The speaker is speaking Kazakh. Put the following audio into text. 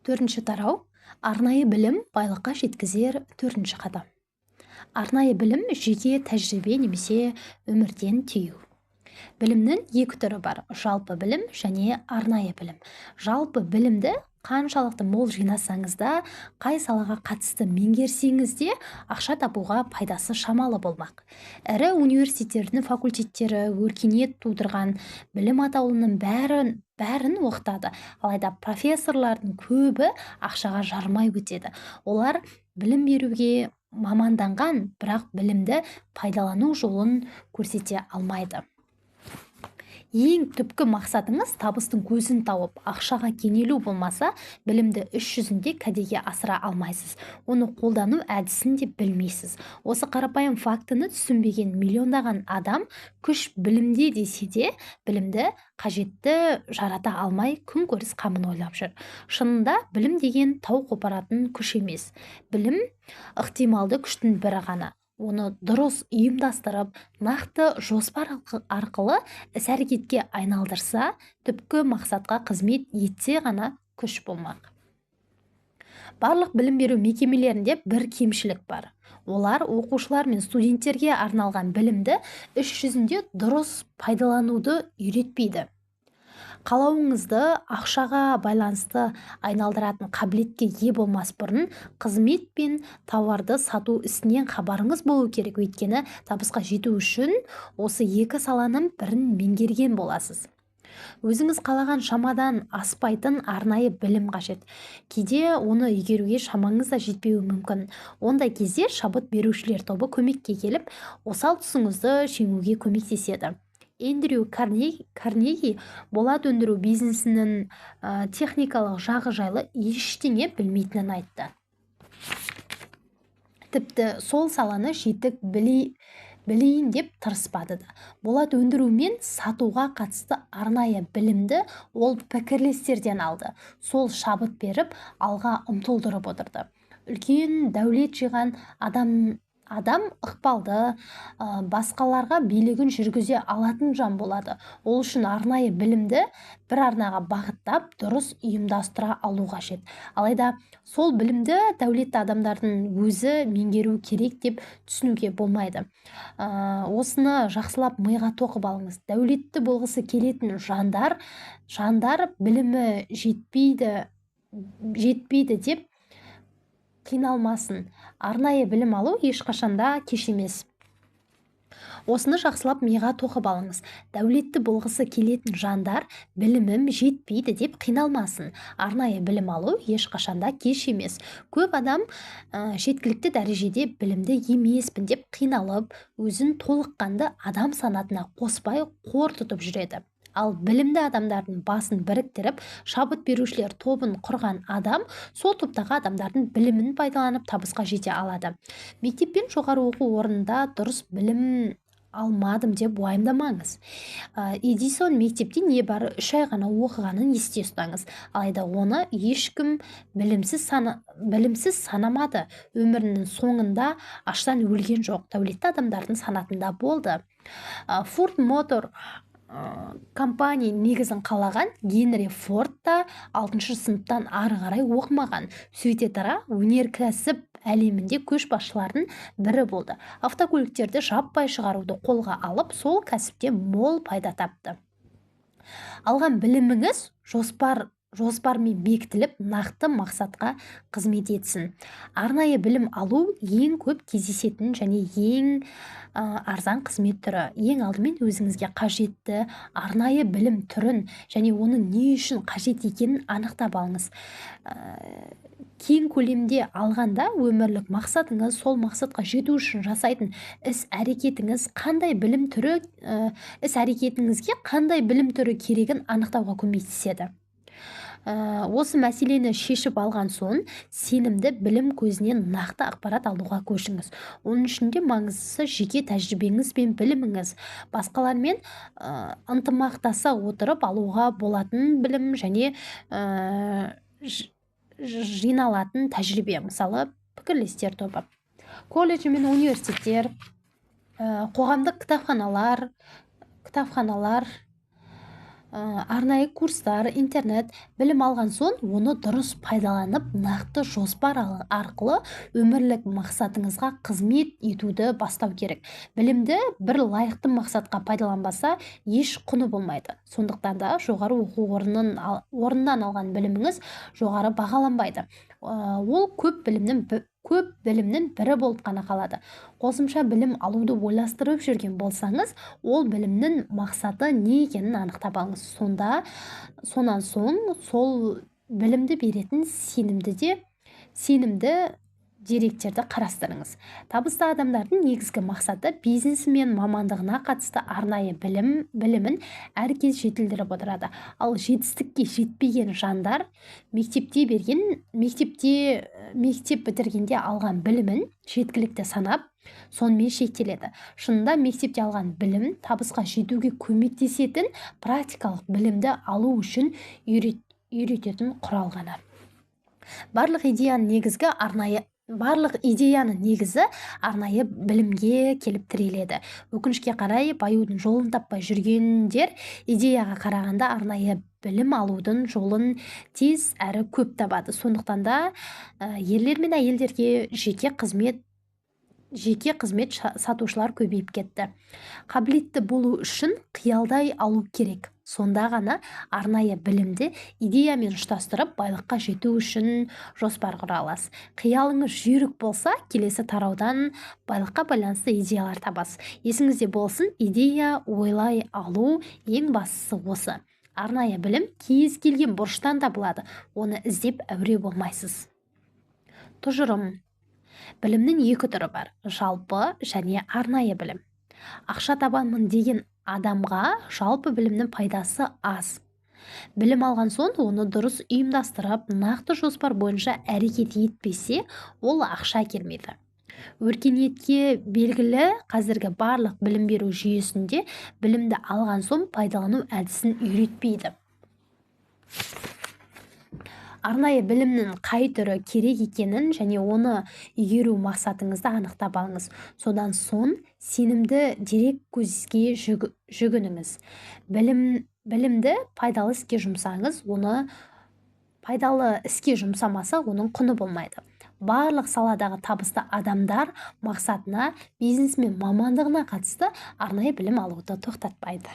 Төртінші тарау. Арнайы білім – байлыққа жеткізер төртінші қадам. Арнайы білім – жеке тәжірибе немесе өмірден түю. Білімнің екі түрі бар: жалпы білім және арнайы білім. Жалпы білімді қаншалықты мол жинасаңыз да, қай салаға қатысты меңгерсеңіз де, ақша табуға пайдасы шамалы болмақ. Ірі университеттердің факультеттері өркениет тудырған білім атаулының бәрін оқытады. Алайда профессорлардың көбі ақшаға жарымай өтеді. Олар білім беруге маманданған, бірақ білімді пайдалану жолын көрсете алмайды. Ең түпкі мақсатыңыз табыстың көзін тауып, ақшаға кенелу болмаса, білімді іс жүзінде кәдеге асыра алмайсыз, оны қолдану әдісін де білмейсіз. Осы қарапайым фактіні түсінбеген миллиондаған адам күш білімде десе де, білімді қажетті жарата алмай, күнкөріс қамын ойлап жүр. Шынында, білім деген тау қопаратын күш емес. Білім – ықтималды күштің бірі ғана. Оны дұрыс ұйымдастырып, нақты жоспар арқылы іс-әрекетке айналдырса, түпкі мақсатқа қызмет етсе ғана күш болмақ. Барлық білім беру мекемелерінде бір кемшілік бар: олар оқушылар мен студенттерге арналған білімді іс жүзінде дұрыс пайдалануды үйретпейді. Қалауыңызды ақшаға байланысты айналдыратын қабілетке ие болмас бұрын қызмет пен тауарды сату ісінен хабарыңыз болу керек. Өйткені табысқа жету үшін осы екі саланың бірін меңгерген боласыз. Өзіңіз қалаған шамадан аспайтын арнайы білім қажет. Кейде оны игеруге шамаңыз да жетпеуі мүмкін. Ондай кезде шабыт берушілер тобы көмекке келіп, осал тұсыңызды жеңуге көмектеседі. Эндрю Карнеги болат өндіру бизнесінің техникалық жағы жайлы ештеңе білмейтінін айтты. Тіпті сол саланы жетік білейін деп тырыспады да. Болат өндіру мен сатуға қатысты арнайы білімді ол пікірлестерден алды. Сол шабыт беріп, алға ұмтылдырып отырды. Үлкен дәулет жиған адам ықпалды, басқаларға билігін жүргізе алатын жан болады. Ол үшін арнайы білімді бір арнаға бағыттап, дұрыс ұйымдастыра алу қажет. Алайда сол білімді дәулетті адамдардың өзі меңгеру керек деп түсінуге болмайды. Осыны жақсылап миға тоқып алыңыз: дәулетті болғысы келетін жандар білімі жетпейді деп қиналмасын. Арнайы білім алу ешқашанда кеш емес. Осыны жақсылап миға тоқып алыңыз: дәулетті болғысы келетін жандар білімім жетпейді деп қиналмасын. Арнайы білім алу ешқашанда кеш емес. Көп адам жеткілікті дәрежеде білімді емеспін деп қиналып, өзін толыққанды адам санатына қоспай, қор тұтып жүреді. Ал білімді адамдардың басын біріктіріп, шабыт берушілер тобын құрған адам сол топтағы адамдардың білімін пайдаланып, табысқа жете алады. Мектеп пен жоғары оқу орнында дұрыс білім алмадым деп уайымдамаңыз. Эдисон мектепте небәрі 3 ай ғана оқығанын есте ұстаңыз. Алайда оны ешкім білімсіз санамады. Өмірінің соңында аштан өлген жоқ, дәулетті адамдардың санатында болды. Форд Мотор компания негізін қалаған Генри Форд та алтыншы сыныптан ары қарай оқымаған. Сөйте тұра, өнеркәсіп әлемінде көшбасшылардың бірі болды. Автокөліктерді жаппай шығаруды қолға алып, сол кәсіпте мол пайда тапты. Алған біліміңіз жоспармен бекітіліп, нақты мақсатқа қызмет етсін. Арнайы білім алу – ең көп кездесетін және ең арзан қызмет түрі. Ең алдымен өзіңізге қажетті арнайы білім түрін және оның не үшін қажет екенін анықтап алыңыз. Кең көлемде алғанда, өмірлік мақсатыңыз, сол мақсатқа жету үшін жасайтын іс әрекетіңіз қандай білім түрі, іс әрекетіңізге қандай білім түрі керегін анықтауға көмектеседі. Осы мәселені шешіп алған соң, сенімді білім көзінен нақты ақпарат алуға көшіңіз. Оның ішінде маңыздысы – жеке тәжірибеңіз бен біліміңіз, басқалармен ынтымақтаса отырып алуға болатын білім және жиналатын тәжірибе. Мысалы, пікірлестер тобы, колледж мен университеттер, қоғамдық кітапханалар. Арнайы курстар, интернет. Білім алған соң оны дұрыс пайдаланып, нақты жоспар арқылы өмірлік мақсатыңызға қызмет етуді бастау керек. Білімді бір лайықты мақсатқа пайдаланбаса, еш құны болмайды. Сондықтан да жоғары оқу орнынан алған біліміңіз жоғары бағаланбайды. Ол көп білімнің бірі болып қана қалады. Қосымша білім алуды ойластырып жүрген болсаңыз, ол білімнің мақсаты не екенін анықтап алыңыз. Сонан соң сол білімді беретін сенімді деректерді қарастырыңыз. Табысты адамдардың негізгі мақсаты бизнесі мен мамандығына қатысты арнайы білімін әр кез жетілдіріп отырады. Ал жетістікке жетпеген жандар мектеп бітіргенде алған білімін жеткілікті санап, сонымен шектеледі. Шынында мектепте алған білім табысқа жетуге көмектесетін практикалық білімді алу үшін үйрететін құрал ғана. Барлық идеяның негізі арнайы білімге келіп тіреледі. Өкінішке қарай, баюдың жолын таппай жүргендер идеяға қарағанда арнайы білім алудың жолын тез әрі көп табады. Сондықтан да ерлер мен әйелдерге жеке қызмет сатушылар көбейіп кетті. Қабілетті болу үшін қиялдай алу керек. Сонда ғана арнайы білімді идеямен ұштастырып, байлыққа жету үшін жоспар құра аласыз. Қиялыңыз жүйрік болса, келесі тараудан байлыққа байланысты идеялар табасыз. Есіңізде болсын, идея ойлай алу ең бастысы осы. Арнайы білім кез келген бұрыштан табылады. Оны іздеп әуре болмайсыз. Тұжырым. Білімнің екі түрі бар: жалпы және арнайы білім. Ақша табамын деген адамға жалпы білімнің пайдасы аз. Білім алған соң оны дұрыс ұйымдастырып, нақты жоспар бойынша әрекет етпесе, ол ақша әкелмейді. Өркениетке белгілі қазіргі барлық білім беру жүйесінде білімді алған соң пайдалану әдісін үйретпейді. Арнайы білімнің қай түрі керек екенін және оны игеру мақсатыңызды анықтап алыңыз. Содан соң сенімді дерек көзге жүгініңіз. Білімді пайдалы іске жұмсаңыз, оны пайдалы іске жұмсамаса, оның құны болмайды. Барлық саладағы табысты адамдар мақсатына, бизнесі мен мамандығына қатысты арнайы білім алуды тоқтатпайды.